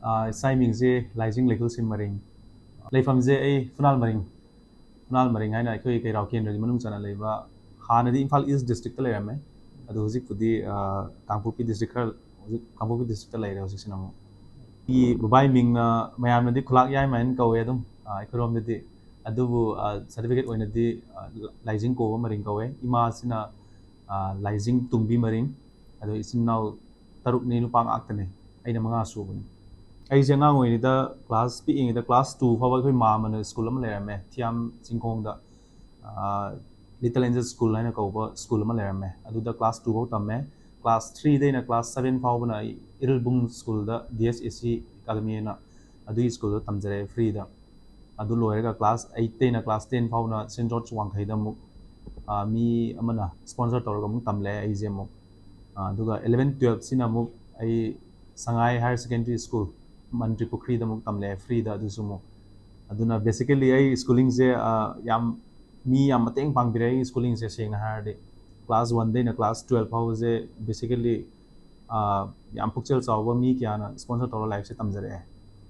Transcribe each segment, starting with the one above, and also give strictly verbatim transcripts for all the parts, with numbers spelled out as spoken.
ꯑꯥ, ꯏꯁꯥꯒꯤ ꯃꯤꯡꯁꯦ ꯂꯥꯏꯖꯤꯡ ꯂꯩꯈꯨꯜꯁꯤꯡ ꯃꯔꯤꯡ꯫ ꯂꯩꯐꯝꯁꯦ ꯑꯩ ꯐꯨꯅꯥꯜ ꯃꯔꯤꯡ, ꯐꯨꯅꯥꯜ ꯃꯔꯤꯡ ꯍꯥꯏꯅ ꯑꯩꯈꯣꯏ ꯀꯩꯔꯥꯎ ꯀꯦꯟꯗ꯭ꯔꯒꯤ ꯃꯅꯨꯡ ꯆꯟꯅ ꯂꯩꯕ, ꯍꯥꯟꯅꯗꯤ ꯏꯝꯐꯥꯜ ꯏꯁ ꯗꯤꯁꯇ꯭ꯔꯤꯛꯇ ꯂꯩꯔꯝꯃꯦ, ꯑꯗꯨ ꯍꯧꯖꯤꯛꯄꯨꯗꯤ, ꯑꯥ, ꯀꯥꯡꯄꯣꯛꯄꯤ ꯗꯤꯁꯇ꯭ꯔꯤꯛ ꯈꯔ, ꯍꯧꯖꯤꯛ ꯀꯥꯡꯄꯣꯛꯄꯤ ꯗꯤꯁꯇ꯭ꯔꯤꯛꯇ ꯂꯩꯔꯦ ꯍꯧꯖꯤꯛꯁꯤꯅ ꯑꯃꯨꯛ꯫ ꯑꯩꯒꯤ ꯕꯕꯥꯒꯤ ꯃꯤꯡꯅ ꯃꯌꯥꯝꯅꯗꯤ ꯈꯨꯂꯥꯛ ꯌꯥꯏꯃ ꯍꯥꯏꯅ ꯀꯧꯋꯦ ꯑꯗꯨꯝ, ꯑꯥ, ꯑꯩꯈꯣꯏꯔꯣꯝꯗꯗꯤ, ꯑꯗꯨꯕꯨ, ꯑꯥ, ꯁꯥꯔꯇꯤꯐꯤꯀꯦꯠ ꯑꯣꯏꯅꯗꯤ, ꯑꯥ, ꯂꯥꯏꯖꯤꯡ ꯀꯣꯕ ꯃꯔꯤꯡ ꯀꯧꯋꯦ꯫ ꯏꯃꯥꯁꯤꯅ, ꯑꯥ, ꯂꯥꯏꯖꯤꯡ ꯇꯨꯡꯕꯤ ꯃꯔꯤꯡ꯫ ꯑꯗꯣ ꯏꯆꯤꯟ ꯏꯅꯥꯎ ꯇꯔꯨꯛꯅꯤ, ꯅꯨꯄꯥ ꯉꯥꯛꯇꯅꯦ, ꯑꯩꯅ ꯃꯉꯥ ꯁꯨꯕꯅꯤ꯫ ꯑꯩꯁꯦ ꯑꯉꯥꯡ ꯑꯣꯏꯔꯤꯉꯩꯗ, ꯀ꯭ꯂꯥꯁ ꯄꯤꯛꯏꯉꯩꯗ, ꯀ꯭ꯂꯥꯁ ꯇꯨ ꯐꯥꯎꯕ ꯑꯩꯈꯣꯏ ꯃꯥꯝꯃꯅ ꯁ꯭ꯀꯨꯜ ꯑꯃ ꯂꯩꯔꯝꯃꯦ, ꯊꯤꯌꯥꯝ ꯆꯤꯡꯈꯣꯡꯗ, ꯑꯥ, ꯂꯤꯇꯜ ꯑꯦꯟꯖꯦꯜ ꯁ꯭ꯀꯨꯜ ꯍꯥꯏꯅ ꯀꯧꯕ ꯁ꯭ꯀꯨꯜ ꯑꯃ ꯂꯩꯔꯝꯃꯦ꯫ ꯑꯗꯨꯗ ꯀ꯭ꯂꯥꯁ ꯇꯨ ꯐꯥꯎ ꯇꯝꯃꯦ꯫ ꯀ꯭ꯂꯥꯁ ꯊ꯭ꯔꯤꯗꯩꯅ ꯀ꯭ꯂꯥꯁ ꯁꯚꯦꯟ ꯐꯥꯎꯕꯅ ꯑꯩ ꯏꯔꯤꯜꯕꯨꯡ ꯁ꯭ꯀꯨꯜꯗ, ꯗꯤ ꯑꯦꯁ ꯑꯦ ꯁꯤ ꯑꯦꯀꯥꯗꯃꯤ ꯍꯥꯏꯅ, ꯑꯗꯨꯒꯤ ꯁ꯭ꯀꯨꯜꯗ ꯇꯝꯖꯔꯛꯑꯦ ꯐ꯭ꯔꯤꯗ꯫ ꯑꯗꯨ ꯂꯣꯏꯔꯒ ꯀ꯭ꯂꯥꯁ ꯑꯩꯠꯇꯩꯅ ꯀ꯭ꯂꯥꯁ ꯇꯦꯟ ꯐꯥꯎꯅ ꯁꯦꯟ ꯖꯣꯔꯖ ꯋꯥꯡꯈꯩꯗ ꯑꯃꯨꯛ, ꯑꯥ, ꯃꯤ ꯑꯃꯅ ꯁ꯭ꯄꯣꯟꯁꯔ ꯇꯧꯔꯒ ꯑꯃꯨꯛ ꯇꯝꯂꯦ ꯑꯩꯁꯦ ꯑꯃꯨꯛ꯫ ꯑꯥ, ꯑꯗꯨꯒ ꯏꯂꯚꯦꯟ ꯇꯨꯌꯦꯜꯞꯁꯤꯅ ꯑꯃꯨꯛ ꯑꯩ ꯁꯉꯥꯏ ꯍꯥꯌꯔ ꯁꯦꯀꯦꯟꯗꯔꯤ ꯁ꯭ꯀꯨꯜ ꯃꯟꯇ꯭ꯔꯤ ꯄꯨꯈ꯭ꯔꯤꯗ ꯑꯃꯨꯛ ꯇꯝꯂꯦ ꯐ꯭ꯔꯤꯗ ꯑꯗꯨꯁꯨ ꯑꯃꯨꯛ꯫ ꯑꯗꯨꯅ ꯕꯦꯁꯤꯀꯦꯜꯂꯤ ꯑꯩ ꯁ꯭ꯀꯨꯂꯤꯡꯁꯦ, ꯑꯥ, ꯌꯥꯝ, ꯃꯤ ꯌꯥꯝ ꯃꯇꯦꯡ ꯄꯥꯡꯕꯤꯔꯦ ꯑꯩꯒꯤ ꯁ꯭ꯀꯨꯂꯤꯡꯁꯦ ꯁꯦꯡꯅ ꯍꯥꯏꯔꯗꯤ꯫ ꯀ꯭ꯂꯥꯁ ꯋꯥꯟꯗꯩꯅ ꯀ꯭ꯂꯥꯁ ꯇꯨꯌꯦꯜꯞ ꯐꯥꯎꯕꯁꯦ ꯕꯦꯁꯤꯀꯦꯜꯂꯤ, ꯑꯥ, ꯌꯥꯝ ꯄꯨꯛꯆꯦꯜ ꯆꯥꯎꯕ ꯃꯤ ꯀꯌꯥꯅ ꯁ꯭ꯄꯣꯟꯁꯔ ꯇꯧꯔ ꯂꯥꯏꯔꯤꯛꯁꯦ ꯇꯝꯖꯔꯛꯑꯦ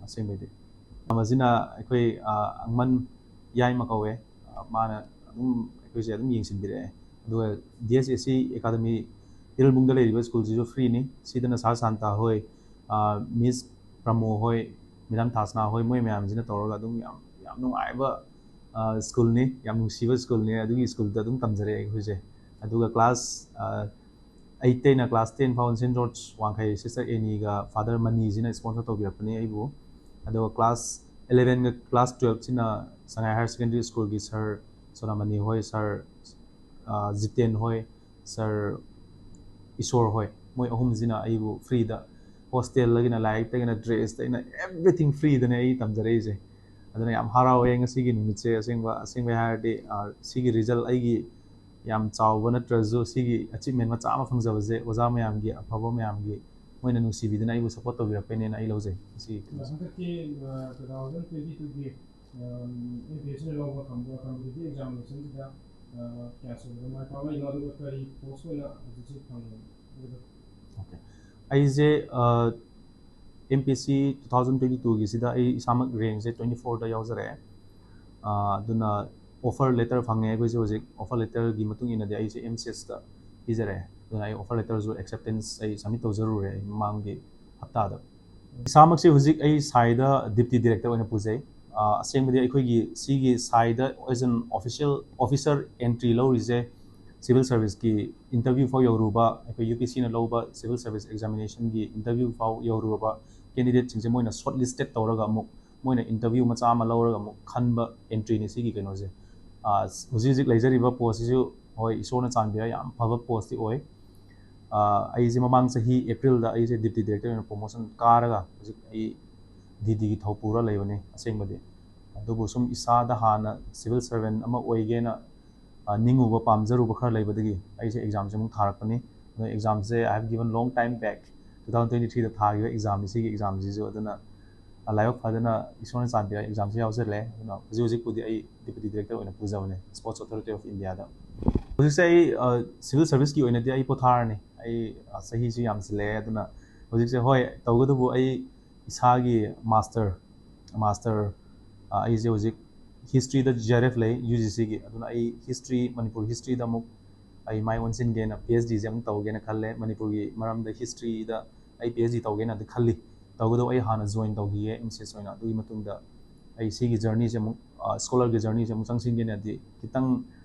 ꯑꯁꯦꯡꯕꯩꯗꯤ꯫ ꯃꯁꯤꯅ ꯑꯩꯈꯣꯏ, ꯑꯥ, ꯑꯪꯃꯟ ꯌꯥꯏꯃ ꯀꯧꯋꯦ꯫ ꯑꯥ, ꯃꯥꯅ ꯑꯗꯨꯝ ꯑꯩꯈꯣꯏꯁꯦ ꯑꯗꯨꯝ ꯌꯦꯡꯁꯤꯟꯕꯤꯔꯛꯑꯦ꯫ ꯑꯗꯨꯒ ꯗꯤ ꯑꯦꯁ ꯑꯦ ꯁꯤ ꯑꯦꯀꯥꯗꯃꯤ ꯏꯔꯤꯜꯕꯨꯡꯗ ꯂꯩꯔꯤꯕ ꯁ꯭ꯀꯨꯜꯁꯤꯁꯨ ꯐ꯭ꯔꯤꯅꯤ꯫ ꯁꯤꯗꯅ ꯁꯥꯔ ꯁꯥꯟꯇ ꯍꯣꯏ, ꯑꯥ, ꯃꯤꯁ ꯄ꯭ꯔꯃꯣ ꯍꯣꯏ, ꯃꯦꯗꯥꯝ ꯊꯥꯁꯅꯥ ꯍꯣꯏ, ꯃꯣꯏ ꯃꯌꯥꯝꯁꯤꯅ ꯇꯧꯔꯒ ꯑꯗꯨꯝ ꯌꯥꯝ, ꯌꯥꯝ ꯅꯨꯡꯉꯥꯏꯕ, ꯑꯥ, ꯁ꯭ꯀꯨꯜꯅꯤ, ꯌꯥꯝ ꯅꯨꯡꯁꯤꯕ ꯁ꯭ꯀꯨꯜꯅꯤ꯫ ꯑꯗꯨꯒꯤ ꯁ꯭ꯀꯨꯜꯗ ꯑꯗꯨꯝ ꯇꯝꯖꯔꯛꯑꯦ ꯑꯩꯈꯣꯏꯁꯦ꯫ ꯑꯗꯨꯒ ꯀ꯭ꯂꯥꯁ, ꯑꯥ, ꯑꯩꯠꯇꯩꯅ ꯀ꯭ꯂꯥꯁ ꯇꯦꯟ ꯐꯥꯎ ꯁꯦꯟ ꯖꯣꯔꯖ ꯋꯥꯡꯈꯩ ꯁꯤꯁꯇꯔ ꯑꯦꯅꯤꯒ ꯐꯥꯗꯔ ꯃꯅꯤꯁꯤꯅ ꯁ꯭ꯄꯣꯟꯁꯔ ꯇꯧꯕꯤꯔꯛꯄꯅꯤ ꯑꯩꯕꯨ꯫ ꯑꯗꯨꯒ ꯀ꯭ꯂꯥꯁ ꯏꯂꯚꯦꯟꯒ ꯀ꯭ꯂꯥꯁ ꯇꯨꯌꯦꯜꯞꯁꯤꯅ ꯁꯉꯥꯏ ꯍꯥꯌꯔ ꯁꯦꯀꯦꯟꯗꯔꯤ ꯁ꯭ꯀꯨꯜꯒꯤ ꯁꯥꯔ ꯁꯣꯅꯥꯃꯅꯤ ꯍꯣꯏ, ꯁꯥꯔ, ꯑꯥ, ꯖꯤꯇꯦꯟ ꯍꯣꯏ, ꯁꯥꯔ ꯏꯁꯣꯔ ꯍꯣꯏ, ꯃꯣꯏ ꯑꯍꯨꯝꯁꯤꯅ ꯑꯩꯕꯨ ꯐ꯭ꯔꯤꯗ, ꯍꯣꯁꯇꯦꯜꯗꯒꯤꯅ, ꯂꯥꯏꯔꯤꯛꯇꯒꯤꯅ, ꯗ꯭ꯔꯦꯁꯇꯒꯤꯅ, ꯑꯦꯚ꯭ꯔꯤꯊꯤꯡ ꯐ꯭ꯔꯤꯗꯅꯦ ꯑꯩ ꯇꯝꯖꯔꯛꯏꯁꯦ꯫ ꯑꯗꯨꯅ ꯌꯥꯝ ꯍꯔꯥꯎꯋꯦ ꯉꯁꯤꯒꯤ ꯅꯨꯃꯤꯠꯁꯦ꯫ ꯑꯁꯦꯡꯕ, ꯑꯁꯦꯡꯕꯩ ꯍꯥꯏꯔꯗꯤ, ꯑꯥ, ꯁꯤꯒꯤ ꯔꯤꯖꯜ ꯑꯩꯒꯤ ꯌꯥꯝ ꯆꯥꯎꯕ ꯅꯠꯇ꯭ꯔꯁꯨ, ꯁꯤꯒꯤ ꯑꯆꯤꯞꯃꯦꯟ ꯃꯆꯥ ꯑꯃ ꯐꯪꯖꯕꯁꯦ ꯑꯣꯖꯥ ꯃꯌꯥꯝꯒꯤ, ꯑꯐꯕ ꯃꯌꯥꯝꯒꯤ, ꯃꯣꯏꯅ ꯅꯨꯡꯁꯤꯕꯤꯗꯨꯅ ꯑꯩꯕꯨ ꯁꯞꯄꯣꯔꯠ ꯇꯧꯕꯤꯔꯛꯄꯩꯅꯦꯅ ꯑꯩ ꯂꯧꯖꯩ ꯉꯁꯤꯒꯤ ꯀꯩꯅꯣꯁꯦ꯫ ꯍꯟꯗꯛꯀꯤ, ꯑ, ꯇꯨ ꯊꯥꯎꯖꯟ ꯇ꯭ꯋꯦꯟꯇꯤ ꯇꯨꯒꯤ, ꯑ, ꯑꯦꯝ ꯄꯤ ꯑꯦꯁ ꯁꯤꯅ ꯂꯧꯕ ꯀꯝꯄ-, ꯀꯝꯄꯤꯇꯤꯇꯤꯚ ꯑꯦꯛꯖꯥꯃꯤꯅꯦꯁꯟꯁꯤꯗ, ꯑ, ꯀꯌꯥ ꯁꯨꯕꯗ ꯃꯥꯏ ꯄꯥꯛꯂꯛꯏꯅꯣ, ꯑꯗꯨꯒ ꯀꯔꯤ ꯄꯣꯁ ꯑꯣꯏꯅ ꯍꯧꯖꯤꯛ ꯍꯧꯖꯤꯛ ꯐꯪꯉꯤꯅꯣ? ꯑꯣꯀꯦ꯫ ꯑꯩꯁꯦ, ꯑ, M P S C two thousand twenty ꯇꯨꯒꯤꯁꯤꯗ ꯑꯩ ꯏꯁꯥꯃꯛ ꯔꯦꯡꯁꯦ ꯇ꯭ꯋꯦꯟꯇꯤ ꯐꯣꯔꯗ ꯌꯥꯎꯖꯔꯛꯑꯦ꯫ ꯑꯥ, ꯑꯗꯨꯅ ꯑꯣꯐꯔ ꯂꯦꯇꯔ ꯐꯪꯉꯦ ꯑꯩꯈꯣꯏꯁꯦ ꯍꯧꯖꯤꯛ꯫ ꯑꯣꯐꯔ ꯂꯦꯇꯔꯒꯤ ꯃꯇꯨꯡ ꯏꯟꯅꯗꯤ ꯑꯩꯁꯦ ꯑꯦꯝ ꯁꯤ ꯑꯦꯁꯇ ꯄꯤꯖꯔꯛꯑꯦ꯫ ꯑꯗꯨꯅ ꯑꯩ ꯑꯣꯐꯔ ꯂꯦꯇꯔꯁꯨ ꯑꯦꯛꯁꯦꯞꯇꯦꯟꯁ ꯑꯩ ꯁꯕꯃꯤꯠ ꯇꯧꯖꯔꯨꯔꯦ ꯑꯩ ꯃꯃꯥꯡꯒꯤ ꯍꯞꯇꯥꯗ꯫ ꯏꯁꯥꯃꯛꯁꯦ ꯍꯧꯖꯤꯛ ꯑꯩ ꯁꯥꯏꯗ ꯗꯤꯞꯇꯤ ꯗꯤꯔꯦꯛꯇꯔ ꯑꯣꯏꯅ ꯄꯨꯖꯩ꯫ ꯑꯥ, ꯑꯁꯦꯡꯕꯗꯤ ꯑꯩꯈꯣꯏꯒꯤ ꯁꯤꯒꯤ ꯁꯥꯏꯗ as an official officer entry ꯂꯧꯔꯤꯁꯦ ꯁꯤꯚꯤꯜ ꯁꯥꯔꯚꯤꯁꯀꯤ ꯏꯟꯇꯔꯚ꯭ꯌꯨ ꯐꯥꯎ ꯌꯧꯔꯨꯕ, ꯑꯩꯈꯣꯏ ꯌꯨ ꯄꯤ ꯁꯤꯅ ꯂꯧꯕ ꯁꯤꯚꯤꯜ ꯁꯥꯔꯚꯤꯁ ꯑꯦꯛꯖꯥꯃꯤꯅꯦꯁꯟꯒꯤ ꯏꯟꯇꯔꯚ꯭ꯌꯨ ꯐꯥꯎ ꯌꯧꯔꯨꯔꯕ ꯀꯦꯟꯗꯤꯗꯦꯠꯁꯤꯡꯁꯦ ꯃꯣꯏꯅ ꯁꯣꯔꯠ ꯂꯤꯁꯇꯦꯠ ꯇꯧꯔꯒ ꯑꯃꯨꯛ ꯃꯣꯏꯅ ꯏꯟꯇꯔꯚ꯭ꯌꯨ ꯃꯆꯥ ꯑꯃ ꯂꯧꯔꯒ ꯑꯃꯨꯛ ꯈꯟꯕ ꯑꯦꯟꯇ꯭ꯔꯤꯅꯤ ꯁꯤꯒꯤ ꯀꯩꯅꯣꯁꯦ꯫ ꯑꯥ, ꯍꯧꯖꯤꯛ ꯍꯧꯖꯤꯛ ꯂꯩꯖꯔꯤꯕ ꯄꯣꯁꯁꯤꯁꯨ ꯍꯣꯏ ꯏꯁꯣꯔꯅ ꯆꯥꯟꯕꯤꯔ ꯌꯥꯝ ꯐꯕ ꯄꯣꯁꯇꯤ ꯑꯣꯏ꯫ ꯑꯥ, ꯑꯩꯁꯦ ꯃꯃꯥꯡ ꯆꯍꯤ ꯑꯦꯄ꯭ꯔꯤꯜꯗ ꯑꯩꯁꯦ ꯗꯤꯞꯇꯤ ꯗꯤꯔꯦꯛꯇꯔ ꯑꯣꯏꯅ ꯄ꯭ꯔꯣꯃꯣꯁꯟ ꯀꯥꯔꯒ ꯍꯧꯖꯤꯛ ꯑꯩ ꯗꯤ ꯗꯤꯒꯤ ꯊꯧ ꯄꯨꯔ ꯂꯩꯕꯅꯤ ꯑꯁꯦꯡꯕꯗꯤ꯫ ꯑꯗꯨꯕꯨ ꯁꯨꯝ ꯏꯁꯥꯗ ꯍꯥꯟꯅ ꯁꯤꯚꯤꯜ ꯁꯔꯚꯦꯟ ꯑꯃ ꯑꯣꯏꯒꯦꯅ, ꯑꯥ, ꯅꯤꯡꯉꯨꯕ ꯄꯥꯝꯖꯔꯨꯕ ꯈꯔ ꯂꯩꯕꯗꯒꯤ ꯑꯩꯁꯦ ꯑꯦꯛꯖꯥꯝꯁꯦ ꯑꯃꯨꯛ ꯊꯥꯔꯛꯄꯅꯤ꯫ ꯑꯗꯣ ꯑꯦꯛꯖꯥꯝꯁꯦ I have given long time back, two thousand twenty threeꯗ ꯊꯥꯈꯤꯕ ꯑꯦꯛꯖꯥꯝꯅꯤ ꯁꯤꯒꯤ ꯑꯦꯛꯖꯥꯝꯁꯤꯁꯨ꯫ ꯑꯗꯨꯅ, ꯑꯥ, ꯂꯥꯏꯕꯛ ꯐꯗꯅ ꯏꯁꯣꯔꯅ ꯆꯥꯟꯕꯤꯔ ꯑꯦꯛꯖꯥꯝꯁꯦ ꯌꯥꯎꯖꯔꯦ꯫ ꯑꯗꯨꯅ ꯍꯧꯖꯤꯛ ꯍꯧꯖꯤꯛꯄꯨꯗꯤ ꯑꯩ ꯗꯤꯄꯨꯇꯤ ꯗꯤꯔꯦꯛꯇꯔ ꯑꯣꯏꯅ ꯄꯨꯖꯕꯅꯦ Sports Authority of Indiaꯗ꯫ ꯍꯧꯖꯤꯛꯁꯦ ꯑꯩ, ꯑꯥ, ꯁꯤꯚꯤꯜ ꯁꯥꯔꯚꯤꯁꯀꯤ ꯑꯣꯏꯅꯗꯤ ꯑꯩ ꯄꯣꯊꯥꯔꯅꯤ꯫ ꯑꯩ, ꯑꯥ, ꯆꯍꯤꯁꯨ ꯌꯥꯝꯁꯤꯜꯂꯛꯑꯦ꯫ ꯑꯗꯨꯅ ꯍꯧꯖꯤꯛꯁꯦ ꯍꯣꯏ ꯇꯧꯒꯗꯕꯨ ꯑꯩ ꯏꯁꯥꯒꯤ ꯃꯥꯁꯇꯔ, ꯃꯥꯁꯇꯔ, ꯑ, ꯑꯩꯁꯦ ꯍꯧꯖꯤꯛ ꯍꯤꯁꯇ꯭ꯔꯤꯗ ꯖꯤ ꯑꯥꯔ ꯑꯦꯐ ꯂꯩ ꯌꯨ ꯖꯤ ꯁꯤꯒꯤ꯫ ꯑꯗꯨꯅ ꯑꯩ ꯍꯤꯁꯇ꯭ꯔꯤ, ꯃꯅꯤꯄꯨꯔ ꯍꯤꯁꯇ꯭ꯔꯤꯗ ꯑꯃꯨꯛ ꯑꯩ ꯃꯥꯏ ꯑꯣꯟꯁꯤꯟꯒꯦꯅ ꯄꯤ ꯑꯩꯆ ꯗꯤꯁꯦ ꯑꯃꯨꯛ ꯇꯧꯒꯦꯅ ꯈꯜꯂꯦ꯫ ꯃꯅꯤꯄꯨꯔꯒꯤ ꯃꯔꯝꯗ ꯍꯤꯁꯇ꯭ꯔꯤꯗ ꯑꯩ ꯄꯤ ꯑꯩꯆ ꯗꯤ ꯇꯧꯒꯦꯅꯗꯤ ꯈꯜꯂꯤ꯫ ꯇꯧꯒꯗꯧꯕ ꯑꯩ ꯍꯥꯟꯅ ꯖꯣꯏꯟ ꯇꯧꯈꯤꯒꯦ ꯑꯦꯝ ꯁꯤ ꯑꯦꯁ ꯑꯣꯏꯅ꯫ ꯑꯗꯨꯒꯤ ꯃꯇꯨꯡꯗ ꯑꯩ ꯁꯤꯒꯤ ꯖꯔꯅꯤꯁꯦ ꯑꯃꯨꯛ, ꯑ, ꯁ꯭ꯀꯣꯂꯔꯒꯤ ꯖꯔꯅꯤꯁꯦ ꯑꯃꯨꯛ ꯆꯪꯁꯤꯟꯒꯦꯅꯗꯤ ꯈꯤꯇꯪ,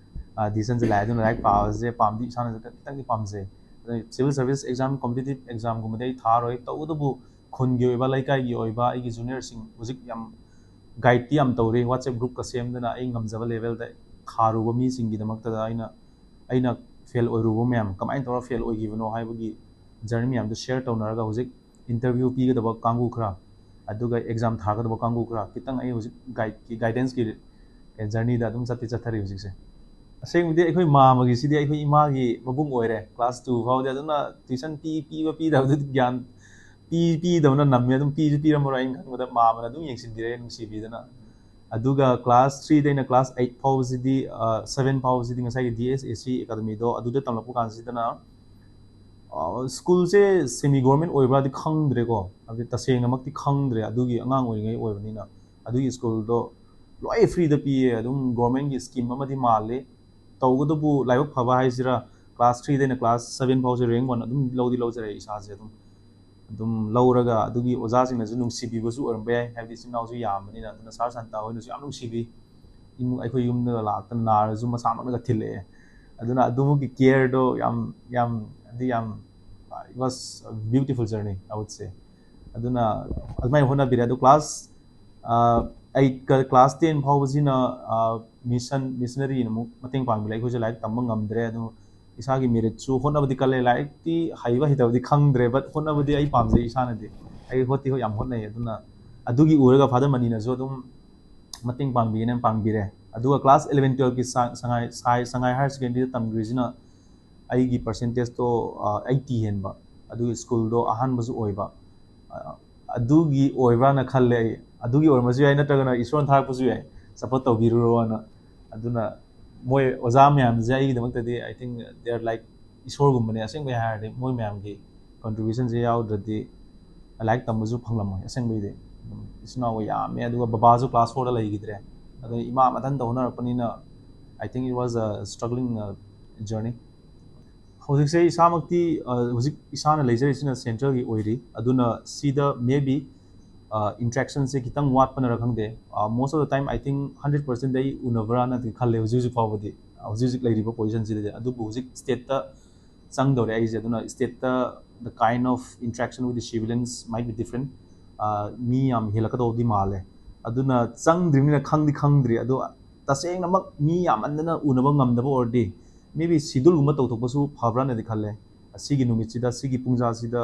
ꯑ, ꯗꯤꯁꯤꯖꯟꯁꯦ ꯂꯥꯛꯑꯦ꯫ ꯑꯗꯨꯅ ꯂꯥꯏꯔꯤꯛ ꯄꯥꯕꯁꯦ ꯄꯥꯝꯗꯤ ꯏꯁꯥꯅꯁꯨ ꯈꯤꯇꯪꯗꯤ ꯄꯥꯝꯖꯩ꯫ ꯑꯗꯩ ꯁꯤꯚꯤꯜ ꯁꯥꯔꯚꯤꯁ ꯑꯦꯛꯖꯥꯝ, ꯀꯣꯝꯄꯤꯇꯤꯇꯤꯞ ꯑꯦꯛꯖꯥꯝꯒꯨꯝꯕꯗꯤ ꯑꯩ ꯊꯥꯔꯣꯏ꯫ ꯇꯧꯕꯇꯕꯨ ꯈꯨꯟꯒꯤ ꯑꯣꯏꯕ, ꯂꯩꯀꯥꯏꯒꯤ ꯑꯣꯏꯕ ꯑꯩꯒꯤ ꯖꯨꯅꯤꯌꯔꯁꯤꯡ ꯍꯧꯖꯤꯛ ꯌꯥꯝ ꯒꯥꯏꯗꯇꯤ ꯌꯥꯝ ꯇꯧꯔꯤ꯫ WhatsApp groupꯀ ꯁꯦꯝꯗꯅ ꯑꯩ ꯉꯝꯖꯕ ꯂꯦꯚꯦꯜꯗ ꯊꯥꯔꯨꯕ ꯃꯤꯁꯤꯡꯒꯤꯗꯃꯛꯇꯗ ꯑꯩꯅ, ꯑꯩꯅ ꯐꯦꯜ ꯑꯣꯏꯔꯨꯕ ꯃꯌꯥꯝ, ꯀꯃꯥꯏꯅ ꯇꯧꯔꯒ ꯐꯦꯜ ꯑꯣꯏꯈꯤꯕꯅꯣ ꯍꯥꯏꯕꯒꯤ ꯖꯔꯅꯤ ꯃꯌꯥꯝꯗꯣ ꯁꯤꯌꯔ ꯇꯧꯅꯔꯒ ꯍꯧꯖꯤꯛ ꯏꯟꯇꯔꯚ꯭ꯌꯨ ꯄꯤꯒꯗꯕ ꯀꯥꯡꯕꯨ ꯈꯔ, ꯑꯗꯨꯒ ꯑꯦꯛꯖꯥꯝ ꯊꯥꯒꯗꯕ ꯀꯥꯡꯕꯨ ꯈꯔ, ꯈꯤꯇꯪ ꯑꯩ ꯍꯧꯖꯤꯛ ꯒꯥꯏꯗꯀꯤ, ꯒꯥꯏꯗꯦꯟꯁꯀꯤ ꯖꯔꯅꯤꯗ ꯑꯗꯨꯝ ꯆꯠꯇꯤ ꯆꯠꯊꯔꯤ ꯍꯧꯖꯤꯛꯁꯦ꯫ ꯑꯁꯦꯡꯕꯗꯤ ꯑꯩꯈꯣꯏ ꯃꯥꯝꯃꯒꯤꯁꯤꯗꯤ ꯑꯩꯈꯣꯏ ꯏꯃꯥꯒꯤ ꯃꯕꯨꯡ ꯑꯣꯏꯔꯦ꯫ ꯀ꯭ꯂꯥꯁ ꯇꯨ ꯐꯥꯎꯗꯤ ꯑꯗꯨꯅ ꯇ꯭ꯌꯨꯁꯟ ꯄꯤ, ꯄꯤꯕ ꯄꯤꯗꯕꯗꯨꯗꯤ ꯒ꯭ꯌꯥꯟ, ꯄꯤ, ꯄꯤꯗꯕꯅ ꯅꯝꯃꯦ꯫ ꯑꯗꯨꯝ ꯄꯤꯁꯨ ꯄꯤꯔꯝꯃꯔꯣꯏ ꯑꯩꯅ ꯈꯟꯕꯗ, ꯃꯥꯝꯃꯅ ꯑꯗꯨꯝ ꯌꯦꯡꯁꯤꯟꯕꯤꯔꯦ ꯅꯨꯡꯁꯤꯕꯤꯗꯅ꯫ ꯑꯗꯨꯒ ꯀ꯭ꯂꯥꯁ ꯊ꯭ꯔꯤꯗꯩꯅ ꯀ꯭ꯂꯥꯁ ꯑꯩꯠ ꯐꯥꯎꯕꯁꯤꯗꯤ, ꯑ, ꯁꯚꯦꯟ ꯐꯥꯎꯕꯁꯤꯗꯤ ꯉꯁꯥꯏꯒꯤ ꯗꯤ ꯑꯦꯁ ꯑꯦ ꯁꯤ ꯑꯦꯀꯥꯗꯃꯤꯗꯣ ꯑꯗꯨꯗ ꯇꯝꯂꯛꯄ ꯀꯥꯟꯁꯤꯗꯅ ꯁ꯭ꯀꯨꯜꯁꯦ ꯁꯦꯃꯤ ꯒꯣꯔꯃꯦꯟ ꯑꯣꯏꯕ꯭ꯔꯥꯗꯤ ꯈꯪꯗ꯭ꯔꯦꯀꯣ, ꯍꯥꯏꯕꯗꯤ ꯇꯁꯦꯡꯅꯃꯛꯇꯤ ꯈꯪꯗ꯭ꯔꯦ, ꯑꯗꯨꯒꯤ ꯑꯉꯥꯡ ꯑꯣꯏꯔꯤꯉꯩ ꯑꯣꯏꯕꯅꯤꯅ꯫ ꯑꯗꯨꯒꯤ ꯁ꯭ꯀꯨꯜꯗꯣ ꯂꯣꯏ ꯐ꯭ꯔꯤꯗ ꯄꯤꯌꯦ, ꯑꯗꯨꯝ ꯒꯣꯔꯃꯦꯟꯒꯤ ꯁ꯭ꯀꯤꯝ ꯑꯃꯗꯤ ꯃꯥꯜꯂꯤ꯫ ꯇꯧꯕꯇꯕꯨ ꯂꯥꯏꯕꯛ ꯐꯕ ꯍꯥꯏꯁꯤꯔꯥ, ꯀ꯭ꯂꯥꯁ ꯊ꯭ꯔꯤꯗꯩꯅ ꯀ꯭ꯂꯥꯁ ꯁꯕꯦꯟ ꯐꯥꯎꯁꯦ ꯔꯦꯡ ꯋꯥꯟ ꯑꯗꯨꯝ ꯂꯧꯗꯤ ꯂꯧꯖꯔꯛꯑꯦ ꯏꯁꯥꯁꯦ꯫ ꯑꯗꯨꯝ ꯑꯗꯨꯝ ꯂꯧꯔꯒ ꯑꯗꯨꯒꯤ ꯑꯣꯖꯥꯁꯤꯡꯅꯁꯨ ꯅꯨꯡꯁꯤꯕꯤꯕꯁꯨ ꯑꯣꯏꯔꯝꯕ ꯌꯥꯏ, ꯍꯥꯏꯕꯗꯤ ꯏꯆꯤꯟ ꯏꯅꯥꯎꯁꯨ ꯌꯥꯝꯕꯅꯤꯅ꯫ ꯑꯗꯨꯅ ꯁꯥꯔ ꯁꯥꯟꯇ ꯍꯣꯏꯅꯁꯨ ꯌꯥꯝ ꯅꯨꯡꯁꯤꯕꯤ, ꯏꯃꯨꯡ ꯑꯩꯈꯣꯏ ꯌꯨꯝꯗ ꯂꯥꯛꯇꯅ ꯅꯥꯔꯁꯨ ꯃꯁꯥꯃꯛꯅꯒ ꯊꯤꯜꯂꯛꯑꯦ꯫ ꯑꯗꯨꯅ ꯑꯗꯨꯃꯛꯀꯤ ꯀꯦꯌꯔꯗꯣ ꯌꯥꯝ ꯌꯥꯝ ꯍꯥꯏꯗꯤ ꯌꯥꯝ, it was a beautiful journey, I would say. ꯑꯗꯨꯅ ꯑꯗꯨꯃꯥꯏꯅ ꯍꯣꯠꯅꯕꯤꯔꯦ꯫ ꯑꯗꯣ ꯀ꯭ꯂꯥꯁ ꯑꯩꯠꯀ ꯀ꯭ꯂꯥꯁ ꯇꯦꯟ ꯐꯥꯎꯕꯁꯤꯅ ꯃꯤꯁꯟ ꯃꯤꯁꯅꯔꯤꯅ ꯑꯃꯨꯛ ꯃꯇꯦꯡ ꯄꯥꯡꯕꯤꯔꯦ꯫ ꯑꯩꯈꯣꯏꯁꯨ ꯂꯥꯏꯔꯤꯛ ꯇꯝꯕ ꯉꯝꯗ꯭ꯔꯦ꯫ ꯑꯗꯨ ꯏꯁꯥꯒꯤ ꯃꯦꯔꯤꯠꯁꯨ ꯍꯣꯠꯅꯕꯗꯤ ꯀꯜꯂꯦ, ꯂꯥꯏꯔꯤꯛꯇꯤ ꯍꯩꯕ ꯍꯩꯇꯕꯗꯤ ꯈꯪꯗ꯭ꯔꯦ, ꯕꯠ ꯍꯣꯠꯅꯕꯗꯤ ꯑꯩ ꯄꯥꯝꯖꯩ ꯏꯁꯥꯅꯗꯤ꯫ ꯑꯩ ꯍꯣꯠꯇꯤ ꯍꯣꯏ ꯌꯥꯝ ꯍꯣꯠꯅꯩ꯫ ꯑꯗꯨꯅ ꯑꯗꯨꯒꯤ ꯎꯔꯒ ꯐꯥꯗꯔ ꯃꯅꯤꯅꯁꯨ ꯑꯗꯨꯝ ꯃꯇꯦꯡ ꯄꯥꯡꯕꯤꯒꯦꯅ ꯄꯥꯡꯕꯤꯔꯦ꯫ ꯑꯗꯨꯒ ꯀ꯭ꯂꯥꯁ ꯏꯂꯚꯦꯟ ꯇꯨꯌꯦꯜꯞꯀꯤ ꯁꯉꯥꯏ ꯁꯉꯥꯏ ꯍꯥꯏꯌꯔ ꯁꯦꯀꯦꯟꯗꯔꯤꯗ ꯇꯝꯈ꯭ꯔꯤꯁꯤꯅ ꯑꯩꯒꯤ ꯄꯥꯔꯁꯦꯟꯇꯦꯖꯇꯣ ꯑꯩꯠꯇꯤ ꯍꯦꯟꯕ, ꯑꯗꯨꯒꯤ ꯁ꯭ꯀꯨꯜꯗꯣ ꯑꯍꯥꯟꯕꯁꯨ ꯑꯣꯏꯕ꯫ ꯑ, ꯑꯗꯨꯒꯤ ꯑꯣꯏꯕ꯭ꯔꯥꯅ ꯈꯜꯂꯦ ꯑꯩ꯫ ꯑꯗꯨꯒꯤ ꯑꯣꯏꯔꯝꯕꯁꯨ ꯌꯥꯏ, ꯅꯠꯇ꯭ꯔꯒꯅ ꯏꯁꯣꯔꯅ ꯊꯥꯔꯛꯄꯁꯨ ꯌꯥꯏ, ꯁꯞꯄꯣꯔꯠ ꯇꯧꯕꯤꯔꯨꯔꯣꯅ꯫ ꯑꯗꯨꯅ ꯃꯣꯏ ꯑꯣꯖꯥ ꯃꯌꯥꯝꯁꯦ ꯑꯩꯒꯤꯗꯃꯛꯇꯗꯤ, I think, they are like ꯏꯁꯣꯔꯒꯨꯝꯕꯅꯦ꯫ ꯑꯁꯦꯡꯕꯩ ꯍꯥꯏꯔꯗꯤ ꯃꯣꯏ ꯃꯌꯥꯝꯒꯤ ꯀꯟꯇ꯭ꯔꯤꯕ꯭ꯌꯨꯁꯟꯁꯦ ꯌꯥꯎꯗ꯭ꯔꯗꯤ ꯂꯥꯏꯔꯤꯛ ꯇꯝꯕꯁꯨ ꯐꯪꯂꯝꯃꯣꯏ꯫ ꯑꯁꯦꯡꯕꯩꯗꯤ ꯑꯗꯨꯝ ꯏꯆꯤꯟ ꯏꯅꯥꯎ ꯌꯥꯝꯃꯦ, ꯑꯗꯨꯒ ꯕꯕꯥꯁꯨ ꯀ꯭ꯂꯥꯁ ꯐꯣꯔꯗ ꯂꯩꯈꯤꯗ꯭ꯔꯦ꯫ ꯑꯗꯨꯅ ꯏꯃꯥ ꯃꯊꯟꯇ ꯍꯣꯠꯅꯔꯛꯄꯅꯤꯅ, I think it was a struggling, uh, journey. ꯍꯧꯖꯤꯛꯁꯦ ꯏꯁꯥꯃꯛꯇꯤ, ꯑ, ꯍꯧꯖꯤꯛ ꯏꯁꯥꯅ ꯂꯩꯖꯔꯤꯁꯤꯅ ꯁꯦꯟꯇ꯭ꯔꯦꯜꯒꯤ ꯑꯣꯏꯔꯤ꯫ ꯑꯗꯨꯅ ꯁꯤꯗ maybe, ꯑ, ꯏꯟꯇ꯭ꯔꯦꯛꯁꯟꯁꯦ ꯈꯤꯇꯪ ꯋꯥꯠꯄꯅꯔ ꯈꯪꯗꯦ꯫ ꯑ, most of the time, I think, hundred percent ꯑꯩ ꯎꯅꯕ꯭ꯔꯥꯅꯗꯤ ꯈꯜꯂꯦ ꯍꯧꯖꯤꯛ ꯍꯧꯖꯤꯛ ꯐꯥꯎꯕꯗꯤ, ꯍꯧꯖꯤꯛ ꯍꯧꯖꯤꯛ ꯂꯩꯔꯤꯕ ꯄꯣꯖꯤꯁꯟꯁꯤꯗꯗꯤ꯫ ꯑꯗꯨꯕꯨ ꯍꯧꯖꯤꯛ ꯁ꯭ꯇꯦꯠꯇ ꯆꯪꯗꯧꯔꯦ ꯑꯩꯁꯦ꯫ ꯑꯗꯨꯅ ꯁ꯭ꯇꯦꯠꯇ the kind of interaction with the civilians might be different. ꯑ, ꯃꯤ ꯌꯥꯝ ꯍꯦꯜꯂꯛꯀꯗꯧꯗꯤ ꯃꯥꯜꯂꯦ꯫ ꯑꯗꯨꯅ ꯆꯪꯗ꯭ꯔꯤꯕꯅꯤꯅ ꯈꯪꯗꯤ ꯈꯪꯗ꯭ꯔꯤ꯫ ꯑꯗꯣ ꯇꯁꯦꯡꯅꯃꯛ ꯃꯤ ꯌꯥꯝꯃꯟꯗꯅ ꯎꯅꯕ ꯉꯝꯗꯕ ꯑꯣꯏꯔꯗꯤ maybe ꯁꯤꯗꯨꯜꯒꯨꯝꯕ ꯇꯧꯊꯣꯛꯄꯁꯨ ꯐꯕ꯭ꯔꯥꯅꯗꯤ ꯈꯜꯂꯦ꯫ ꯑꯁꯤꯒꯤ ꯅꯨꯃꯤꯠꯁꯤꯗ, ꯁꯤꯒꯤ ꯄꯨꯡꯖꯥꯁꯤꯗ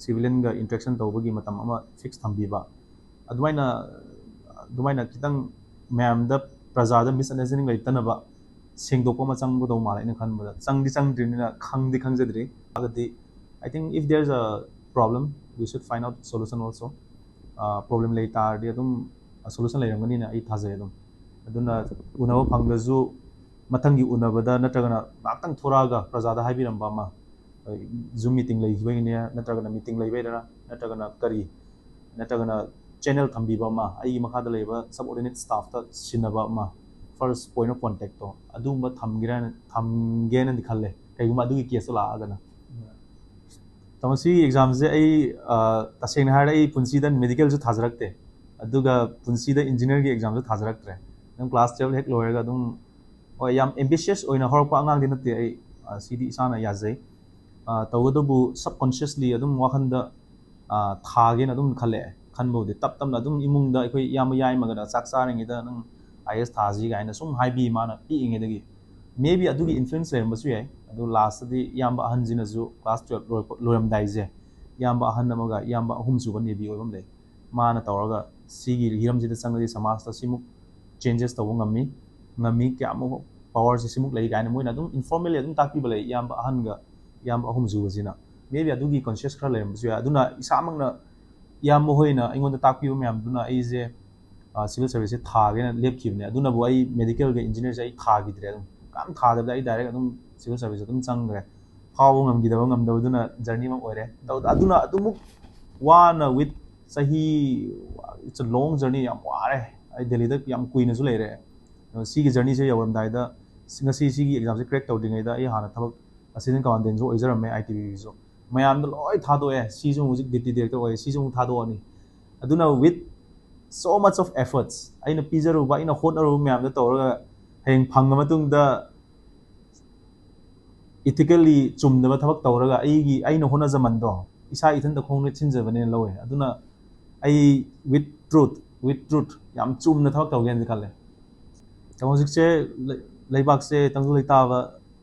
ꯁꯤꯚꯤꯂꯤꯌꯟꯒ ꯏꯟꯇꯔꯦꯛꯁꯟ ꯇꯧꯕꯒꯤ ꯃꯇꯝ ꯑꯃ ꯐꯤꯛꯁ ꯊꯝꯕꯤꯕ, ꯑꯗꯨꯃꯥꯏꯅ, ꯑꯗꯨꯃꯥꯏꯅ ꯈꯤꯇꯪ ꯃꯌꯥꯝꯗ, ꯄ꯭ꯔꯖꯥꯗ ꯃꯤꯁꯑꯟꯗꯔꯁꯇꯦꯟꯗꯤꯡ ꯂꯩꯇꯅꯕ ꯁꯦꯡꯗꯣꯛꯄ ꯑꯃ ꯆꯪꯒꯗꯧ ꯃꯥꯜꯂꯦ ꯑꯩꯅ ꯈꯟꯕꯗ꯫ ꯆꯪꯗꯤ ꯆꯪꯗ꯭ꯔꯤꯕꯅꯤꯅ ꯈꯪꯗꯤ ꯈꯪꯖꯗ꯭ꯔꯤ꯫ ꯑꯗꯨꯗꯤ, I think, if there's a problem, we should find out solution also. Problem ꯂꯩ ꯇꯥꯔꯗꯤ ꯑꯗꯨꯝ ꯁꯣꯂꯨꯁꯟ ꯂꯩꯔꯝꯒꯅꯤꯅ ꯑꯩ ꯊꯥꯖꯩ ꯑꯗꯨꯝ꯫ ꯑꯗꯨꯅ ꯎꯅꯕ ꯐꯪꯗ꯭ꯔꯁꯨ ꯃꯊꯪꯒꯤ ꯎꯅꯕꯗ ꯅꯠꯇ꯭ꯔꯒꯅ ꯉꯥꯏꯍꯥꯛꯇꯪ ꯊꯣꯔꯛꯑꯒ ꯄ꯭ꯔꯖꯥꯗ ꯍꯥꯏꯕꯤꯔꯝꯕ ꯑꯃ, Zoom meeting ꯂꯩꯈꯤꯕꯒꯤꯅꯦ, ꯅꯠꯇ꯭ꯔꯒꯅ meeting ꯂꯩꯕꯩꯔꯥ, ꯅꯠꯇ꯭ꯔꯒꯅ ꯀꯔꯤ, ꯅꯠꯇ꯭ꯔꯒꯅ channel ꯊꯝꯕꯤꯕ ꯑꯃ, ꯑꯩꯒꯤ ꯃꯈꯥꯗ ꯂꯩꯕ subordinate staffꯇ ꯁꯤꯟꯅꯕ ꯑꯃ, first point of contactꯇꯣ ꯑꯗꯨꯒꯨꯝꯕ ꯊꯝꯒꯦꯔꯥꯅ, ꯊꯝꯒꯦꯅꯗꯤ ꯈꯜꯂꯦ, ꯀꯩꯒꯨꯝꯕ ꯑꯗꯨꯒꯤ caseꯇꯣ ꯂꯥꯛꯑꯒꯅ꯫ ꯇꯥꯃꯣ, ꯁꯤꯒꯤ examꯁꯦ ꯑꯩ, ꯑ, ꯇꯁꯦꯡꯅ ꯍꯥꯏꯔꯗꯤ ꯑꯩ ꯄꯨꯟꯁꯤꯗ medicalꯁꯨ ꯊꯥꯖꯔꯛꯇꯦ, ꯑꯗꯨꯒ ꯄꯨꯟꯁꯤꯗ engineerꯒꯤ examꯁꯨ ꯊꯥꯖꯔꯛꯇ꯭ꯔꯦ꯫ ꯑꯗꯨꯝ class twelve ꯍꯦꯛ ꯂꯣꯏꯔꯒ ꯑꯗꯨꯝ, ꯍꯣꯏ, ꯌꯥꯝ ambitious ꯑꯣꯏꯅ ꯍꯧꯔꯛꯄ ꯑꯉꯥꯡꯗꯤ ꯅꯠꯇꯦ ꯑꯩ, ꯑ, ꯁꯤꯗꯤ ꯏꯁꯥꯅ ꯌꯥꯖꯩ꯫ ꯑ, ꯇꯧꯕꯇꯕꯨ subconsciously ꯑꯗꯨꯝ ꯋꯥꯈꯜꯗ, ꯑ, ꯊꯥꯒꯦꯅ ꯑꯗꯨꯝ ꯈꯜꯂꯛꯑꯦ꯫ ꯈꯟꯕꯕꯨꯗꯤ ꯇꯞ ꯇꯞꯅ ꯑꯗꯨꯝ ꯏꯃꯨꯡꯗ ꯑꯩꯈꯣꯏ ꯏꯌꯥꯝꯕ ꯌꯥꯏꯃꯒꯗ ꯆꯥꯛ ꯆꯥꯔꯤꯉꯩꯗ "ꯅꯪ I A S ꯊꯥꯁꯤ" ꯀꯥꯏꯅ ꯁꯨꯝ ꯍꯥꯏꯕꯤ, ꯃꯥꯅ ꯄꯤꯛꯏꯉꯩꯗꯒꯤ꯫ Maybe ꯑꯗꯨꯒꯤ influence ꯂꯩꯔꯝꯕꯁꯨ ꯌꯥꯏ꯫ ꯑꯗꯨ lastꯇꯗꯤ ꯏꯌꯥꯝꯕ ꯑꯍꯟꯁꯤꯅꯁꯨ class twelve ꯂꯣꯏꯔꯛꯄ, ꯂꯣꯏꯔꯝꯗꯥꯏꯁꯦ, ꯏꯌꯥꯝꯕ ꯑꯍꯟ ꯑꯃꯒ ꯏꯌꯥꯝꯕ ꯑꯍꯨꯝꯁꯨꯕ nephew ꯑꯣꯏꯕ ꯑꯃ ꯂꯩ, ꯃꯥꯅ ꯇꯧꯔꯒ "ꯁꯤꯒꯤ ꯍꯤꯔꯝꯁꯤꯗ ꯆꯪꯉꯗꯤ ꯁꯃꯥꯖꯇ ꯁꯤꯃꯨꯛ changes ꯇꯧꯕ ꯉꯝꯃꯤ, ꯉꯝꯃꯤ, ꯀꯌꯥꯃꯨꯛ powerꯁꯦ ꯁꯤꯃꯨꯛ ꯂꯩ" ꯀꯥꯏꯅ ꯃꯣꯏꯅ ꯑꯗꯨꯝ informally ꯑꯗꯨꯝ ꯇꯥꯛꯄꯤꯕ ꯂꯩ, ꯏꯌꯥꯝꯕ ꯑꯍꯟꯒ ꯏꯌꯥꯝꯕ ꯑꯍꯨꯝꯁꯨꯕꯁꯤꯅ꯫ Maybe ꯑꯗꯨꯒꯤ conscious ꯈꯔ ꯂꯩꯔꯝꯕꯁꯨ ꯌꯥꯏ꯫ ꯑꯗꯨꯅ ꯏꯁꯥꯃꯛꯅ, ꯏꯌꯥꯝꯕ ꯍꯣꯏꯅ ꯑꯩꯉꯣꯟꯗ ꯇꯥꯛꯄꯤꯕ ꯃꯌꯥꯝꯗꯨꯅ ꯑꯩꯁꯦ, ꯑ, civil serviceꯁꯦ ꯊꯥꯒꯦꯅ ꯂꯦꯞꯈꯤꯕꯅꯦ꯫ ꯑꯗꯨꯅꯕꯨ ꯑꯩ medicalꯒ engineerꯁꯦ ꯑꯩ ꯊꯥꯈꯤꯗ꯭ꯔꯦ꯫ ꯑꯗꯨꯝ ꯀꯝ ꯊꯥꯗꯕꯗ ꯑꯩ direct ꯑꯗꯨꯝ civil service ꯑꯗꯨꯝ ꯆꯪꯈ꯭ꯔꯦ꯫ ꯐꯥꯎꯕ ꯉꯝꯈꯤꯗꯕ ꯉꯝꯗꯕꯗꯨꯅ journey ꯑꯃ ꯑꯣꯏꯔꯦ꯫ ꯑꯗꯨ-, ꯑꯗꯨꯅ ꯑꯗꯨꯃꯨꯛ ꯋꯥꯅ with ꯆꯍꯤ, it's a long journey, ꯌꯥꯝ ꯋꯥꯔꯦ꯫ ꯑꯩ ꯗꯦꯜꯂꯤꯗ ꯌꯥꯝ ꯀꯨꯏꯅꯁꯨ ꯂꯩꯔꯦ꯫ ꯑꯗꯣ ꯁꯤꯒꯤ journeyꯁꯦ ꯌꯧꯔꯝꯗꯥꯏꯗ, ꯉꯁꯤ ꯁꯤꯒꯤ examꯁꯦ crack ꯇꯧꯗ꯭ꯔꯤꯉꯩꯗ ꯑꯩ ꯍꯥꯟꯅ ꯊꯕꯛ assistant commandantꯁꯨ ꯑꯣꯏꯖꯔꯝꯃꯦ, ITBPꯁꯨ꯫ ꯃꯌꯥꯝꯗꯣ ꯂꯣꯏ ꯊꯥꯗꯣꯛꯑꯦ꯫ ꯁꯤꯁꯨ ꯑꯃꯨꯛ ꯍꯧꯖꯤꯛ deputy director ꯑꯣꯏꯔꯦ, ꯁꯤꯁꯨ ꯑꯃꯨꯛ ꯊꯥꯗꯣꯛꯑꯅꯤ꯫ ꯑꯗꯨꯅ with so much of efforts, ꯑꯩꯅ ꯄꯤꯖꯔꯨꯕ, ꯑꯩꯅ ꯍꯣꯠꯅꯔꯨꯕ ꯃꯌꯥꯝꯗꯣ ꯇꯧꯔꯒ ꯍꯌꯦꯡ ꯐꯪꯉ ꯃꯇꯨꯡꯗ ethically ꯆꯨꯝꯗꯕ ꯊꯕꯛ ꯇꯧꯔꯒ ꯑꯩꯒꯤ, ꯑꯩꯅ ꯍꯣꯠꯅꯖꯃꯟꯗꯣ ꯏꯁꯥ ꯏꯊꯟꯇ ꯈꯣꯡꯅ ꯊꯤꯟꯖꯕꯅꯦꯅ ꯂꯧꯋꯦ꯫ ꯑꯗꯨꯅ ꯑꯩ with truth, with truth ꯌꯥꯝ ꯆꯨꯝꯅ ꯊꯕꯛ ꯇꯧꯒꯦꯅꯗꯤ ꯈꯜꯂꯦ꯫ ꯇꯥꯃꯣ, ꯍꯧꯖꯤꯛꯁꯦ ꯂꯩ-, ꯂꯩꯕꯥꯛꯁꯦ ꯇꯪꯗꯨ ꯂꯩꯇꯥꯕ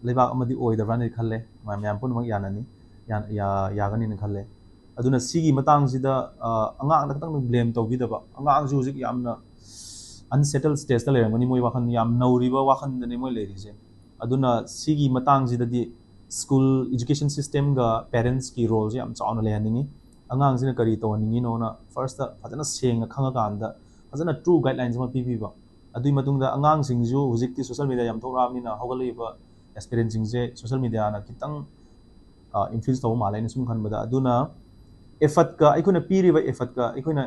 ꯂꯩꯕꯥꯛ ꯑꯃꯗꯤ ꯑꯣꯏꯗꯕ꯭ꯔꯥꯅꯗꯤ ꯈꯜꯂꯦ꯫ ꯃꯌꯥꯝ, ꯃꯌꯥꯝ ꯄꯨꯝꯅꯃꯛ ꯌꯥꯅꯅꯤ, ꯌꯥ-, ꯌꯥ-, ꯌꯥꯒꯅꯤꯅ ꯈꯜꯂꯦ꯫ ꯑꯗꯨꯅ ꯁꯤꯒꯤ ꯃꯇꯥꯡꯁꯤꯗ, ꯑ, ꯑꯉꯥꯡꯗ ꯈꯛꯇꯪ blame ꯇꯧꯕꯤꯗꯕ, ꯑꯉꯥꯡꯁꯨ ꯍꯧꯖꯤꯛ ꯌꯥꯝꯅ unsettled stageꯇ ꯂꯩꯔꯝꯒꯅꯤ, ꯃꯣꯏ ꯋꯥꯈꯜ ꯌꯥꯝ ꯅꯧꯔꯤꯕ ꯋꯥꯈꯜꯗꯅꯤ ꯃꯣꯏ ꯂꯩꯔꯤꯁꯦ꯫ ꯑꯗꯨꯅ ꯁꯤꯒꯤ ꯃꯇꯥꯡꯁꯤꯗꯗꯤ school education systemꯒ parentsꯀꯤ roleꯁꯦ ꯌꯥꯝ ꯆꯥꯎꯅ ꯂꯩꯍꯟꯅꯤꯡꯉꯤ꯫ ꯑꯉꯥꯡꯁꯤꯅ ꯀꯔꯤ ꯇꯧꯍꯟꯅꯤꯡꯉꯤꯅꯣꯅ firstꯇ ꯐꯖꯅ ꯁꯦꯡꯅ ꯈꯪꯉꯀꯥꯟꯗ ꯐꯖꯅ true guidelines ꯑꯃ ꯄꯤꯕꯤꯕ꯫ ꯑꯗꯨꯒꯤ ꯃꯇꯨꯡꯗ ꯑꯉꯥꯡꯁꯤꯡꯁꯨ ꯍꯧꯖꯤꯛꯇꯤ social media ꯌꯥꯝ ꯊꯣꯛꯂꯛꯑꯕꯅꯤꯅ ꯍꯧꯒꯠꯂꯛꯏꯕ aspirantꯁꯤꯡꯁꯦ social mediaꯅ ꯈꯤꯇꯪ ꯏꯟꯐ꯭ꯂꯨꯌꯦꯟꯁ ꯇꯧꯕ ꯃꯥꯜꯂꯦ ꯑꯩꯅ ꯁꯨꯝ ꯈꯟꯕꯗ꯫ ꯑꯗꯨꯅ ꯑꯦꯐꯔꯠꯀ, ꯑꯩꯈꯣꯏꯅ ꯄꯤꯔꯤꯕ ꯑꯦꯐꯔꯠꯀ ꯑꯩꯈꯣꯏꯅ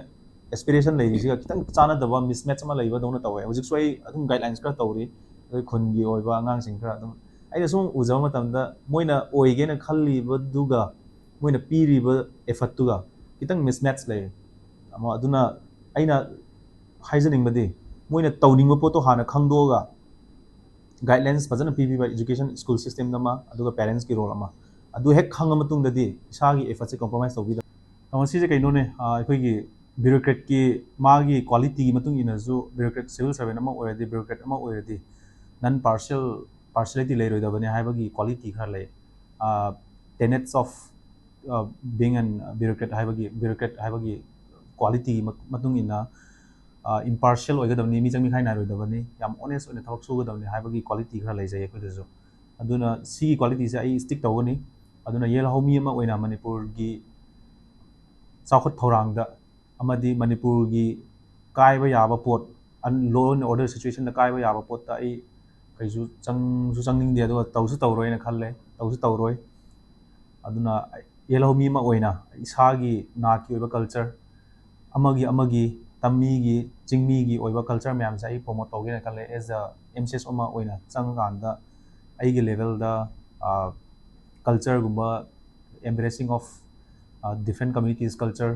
ꯑꯦꯁꯄꯤꯔꯦꯁꯟ ꯂꯩꯔꯤꯁꯤꯒ ꯈꯤꯇꯪ ꯆꯥꯟꯅꯗꯕ, ꯃꯤꯁꯃꯦꯠꯆ ꯑꯃ ꯂꯩꯕꯗꯧꯅ ꯇꯧꯋꯦ꯫ ꯍꯧꯖꯤꯛꯁꯨ ꯑꯩ ꯑꯗꯨꯝ ꯒꯥꯏꯗꯂꯥꯏꯟꯁ ꯈꯔ ꯇꯧꯔꯤ, ꯑꯩꯈꯣꯏ ꯈꯨꯟꯒꯤ ꯑꯣꯏꯕ ꯑꯉꯥꯡꯁꯤꯡ ꯈꯔ ꯑꯗꯨꯝ꯫ ꯑꯩꯅ ꯁꯨꯝ ꯎꯖꯕ ꯃꯇꯝꯗ ꯃꯣꯏꯅ ꯑꯣꯏꯒꯦꯅ ꯈꯜꯂꯤꯕꯗꯨꯒ ꯃꯣꯏꯅ ꯄꯤꯔꯤꯕ ꯑꯦꯐꯔꯠꯇꯨꯒ ꯈꯤꯇꯪ ꯃꯤꯁꯃꯦꯠꯆ ꯂꯩ꯫ ꯑꯃ ꯑꯗꯨꯅ ꯑꯩꯅ ꯍꯥꯏꯖꯅꯤꯡꯕꯗꯤ ꯃꯣꯏꯅ ꯇꯧꯅꯤꯡꯕ ꯄꯣꯠꯇꯣ ꯍꯥꯟꯅ ꯈꯪꯗꯣꯛꯑꯒ ꯒꯥꯏꯗꯂꯥꯏꯟꯁ ꯐꯖꯅ ꯄꯤꯕꯤꯕ, ꯏꯖꯨꯀꯦꯁꯟ, ꯁ꯭ꯀꯨꯜ ꯁꯤꯁꯇꯦꯝꯗ ꯑꯃ, ꯑꯗꯨꯒ ꯄꯦꯔꯦꯟꯁꯀꯤ ꯔꯣꯜ ꯑꯃ, ꯑꯗꯨ ꯍꯦꯛ ꯈꯪꯉ ꯃꯇꯨꯡꯗꯗꯤ ꯏꯁꯥꯒꯤ ꯑꯦꯐꯔꯠꯁꯦ ꯀꯣꯝꯄ꯭ꯔꯣꯃꯥꯏꯁ ꯇꯧꯕꯤꯗꯕ꯫ ꯑ, ꯃꯁꯤꯁꯦ ꯀꯩꯅꯣꯅꯦ, ꯑ, ꯑꯩꯈꯣꯏꯒꯤ ꯕ꯭ꯌꯨꯔꯣꯀ꯭ꯔꯦꯠꯀꯤ ꯃꯥꯒꯤ ꯀ꯭ꯋꯥꯂꯤꯇꯤꯒꯤ ꯃꯇꯨꯡ ꯏꯟꯅꯁꯨ, ꯕ꯭ꯌꯨꯔꯣꯀ꯭ꯔꯦꯠ, ꯁꯤꯚꯤꯜ ꯁꯔꯚꯦꯟ ꯑꯃ ꯑꯣꯏꯔꯗꯤ, ꯕ꯭ꯌꯨꯔꯣꯀ꯭ꯔꯦꯠ ꯑꯃ ꯑꯣꯏꯔꯗꯤ ꯅꯟ ꯄꯥꯔꯁꯤꯌꯦꯜ, ꯄꯥꯔꯁꯤꯌꯦꯂꯤꯇꯤ ꯂꯩꯔꯣꯏꯗꯕꯅꯤ ꯍꯥꯏꯕꯒꯤ ꯀ꯭ꯋꯥꯂꯤꯇꯤ ꯈꯔ ꯂꯩ꯫ ꯇꯦꯅꯦꯠꯁ ꯑꯣꯐ ꯕꯤꯡ ꯑꯦꯟ ꯕ꯭ꯌꯨꯔꯣꯀ꯭ꯔꯦꯠ ꯍꯥꯏꯕꯒꯤ, ꯕ꯭ꯌꯨꯔꯣꯀ꯭ꯔꯦꯠ ꯍꯥꯏꯕꯒꯤ ꯀ꯭ꯋꯥꯂꯤꯇꯤꯒꯤ ꯃ-, ꯃꯇꯨꯡ ꯏꯟꯅ ꯏꯝꯄꯥꯔꯁꯤꯌꯦꯜ ꯑꯣꯏꯒꯗꯕꯅꯤ, ꯃꯤꯆꯪ ꯃꯤꯈꯥꯏ ꯅꯥꯏꯔꯣꯏꯗꯕꯅꯤ, ꯌꯥꯝ ꯑꯣꯅꯦꯁ ꯑꯣꯏꯅ ꯊꯕꯛ ꯁꯨꯒꯗꯕꯅꯤ ꯍꯥꯏꯕꯒꯤ ꯀ꯭ꯋꯥꯂꯤꯇꯤ ꯈꯔ ꯂꯩꯖꯩ ꯑꯩꯈꯣꯏꯗꯁꯨ꯫ ꯑꯗꯨꯅ ꯁꯤꯒꯤ ꯀ꯭ꯋꯥꯂꯤꯇꯤꯁꯦ ꯑꯩ ꯁ꯭ꯇꯤꯛ ꯇꯧꯒꯅꯤ꯫ ꯑꯗꯨꯅ ꯌꯦꯜꯍꯧꯃꯤ ꯑꯃ ꯑꯣꯏꯅ ꯃꯅꯤꯄꯨꯔꯒꯤ ꯆꯥꯎꯈꯠ ꯊꯧꯔꯥꯡꯗ ꯑꯃꯗꯤ ꯃꯅꯤꯄꯨꯔꯒꯤ ꯀꯥꯏꯕ ꯌꯥꯕ ꯄꯣꯠ, ꯂꯣ ꯑꯦꯟ ꯑꯣꯔꯗꯔ ꯁꯤꯆꯨꯋꯦꯁꯟꯗ ꯀꯥꯏꯕ ꯌꯥꯕ ꯄꯣꯠꯇ ꯑꯩ ꯀꯩꯁꯨ ꯆꯪꯁꯨ ꯆꯪꯅꯤꯡꯗꯦ, ꯑꯗꯨꯒ ꯇꯧꯁꯨ ꯇꯧꯔꯣꯏꯅ ꯈꯜꯂꯦ, ꯇꯧꯁꯨ ꯇꯧꯔꯣꯏ꯫ ꯑꯗꯨꯅ ꯌꯦꯜꯍꯧꯃꯤ ꯑꯃ ꯑꯣꯏꯅ ꯏꯁꯥꯒꯤ ꯅꯥꯠꯀꯤ ꯑꯣꯏꯕ ꯀꯜꯆꯔ, ꯑꯃꯒꯤ ꯑꯃꯒꯤ ꯇꯝꯃꯤꯒꯤ, ꯆꯤꯡꯃꯤꯒꯤ ꯑꯣꯏꯕ ꯀꯜꯆꯔ ꯃꯌꯥꯝꯁꯦ ꯑꯩ ꯄ꯭ꯔꯣꯃꯣꯠ ꯇꯧꯒꯦꯅ ꯈꯜꯂꯦ꯫ ꯑꯦꯁ ꯑ ꯑꯦꯝ ꯁꯤ ꯑꯦꯁ ꯑꯃ ꯑꯣꯏꯅ ꯆꯪꯉꯀꯥꯟꯗ ꯑꯩꯒꯤ ꯂꯦꯚꯦꯜꯗ ꯀꯜꯆꯔꯒꯨꯝꯕ, embracing of different communities culture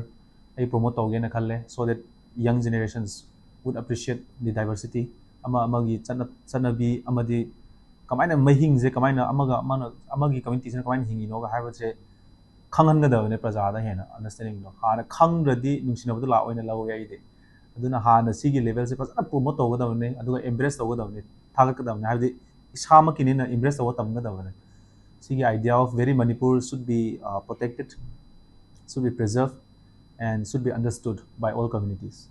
ꯑꯩ ꯄ꯭ꯔꯣꯃꯣꯠ ꯇꯧꯒꯦꯅ ꯈꯜꯂꯦ, so that young generations would appreciate the diversity, ꯑꯃ ꯑꯃꯒꯤ ꯆꯠꯅ-, ꯆꯠꯅꯕꯤ ꯑꯃꯗꯤ ꯀꯃꯥꯏꯅ ꯃꯍꯤꯡꯁꯦ, ꯀꯃꯥꯏꯅ ꯑꯃꯒ ꯑꯃꯅ, ꯑꯃꯒꯤ ꯀꯝꯃ꯭ꯌꯨꯅꯤꯇꯤꯁꯤꯅ ꯀꯃꯥꯏꯅ ꯍꯤꯡꯉꯤꯅꯣꯒ ꯍꯥꯏꯕꯁꯦ ꯈꯪꯍꯟꯒꯗꯕꯅꯦ ꯄ꯭ꯔꯖꯥꯗ ꯍꯦꯟꯅ ꯑꯟꯗꯔꯁꯇꯦꯟꯗꯤꯡꯗꯣ꯫ ꯍꯥꯟꯅ ꯈꯪꯗ꯭ꯔꯗꯤ ꯅꯨꯡꯁꯤꯅꯕꯗꯣ ꯂꯥꯛꯑꯣꯏꯅ ꯂꯧꯋꯦ ꯑꯩꯗꯤ꯫ ꯑꯗꯨꯅ ꯍꯥꯟꯅ ꯁꯤꯒꯤ ꯂꯦꯚꯦꯜꯁꯦ ꯐꯖꯅ ꯄ꯭ꯔꯣꯃꯣꯠ ꯇꯧꯒꯗꯕꯅꯤ, ꯑꯗꯨꯒ ꯑꯦꯝꯕ꯭ꯔꯦꯁ ꯇꯧꯒꯗꯕꯅꯤ, ꯊꯥꯒꯠꯀꯗꯕꯅꯤ, ꯍꯥꯏꯕꯗꯤ ꯏꯁꯥꯃꯛꯀꯤꯅꯤꯅ ꯏꯝꯄ꯭ꯔꯦꯁ ꯇꯧꯕ ꯇꯝꯒꯗꯕꯅꯤ꯫ ꯁꯤꯒꯤ idea of very Manipur should be protected, should be preserved and should be understood by all communities.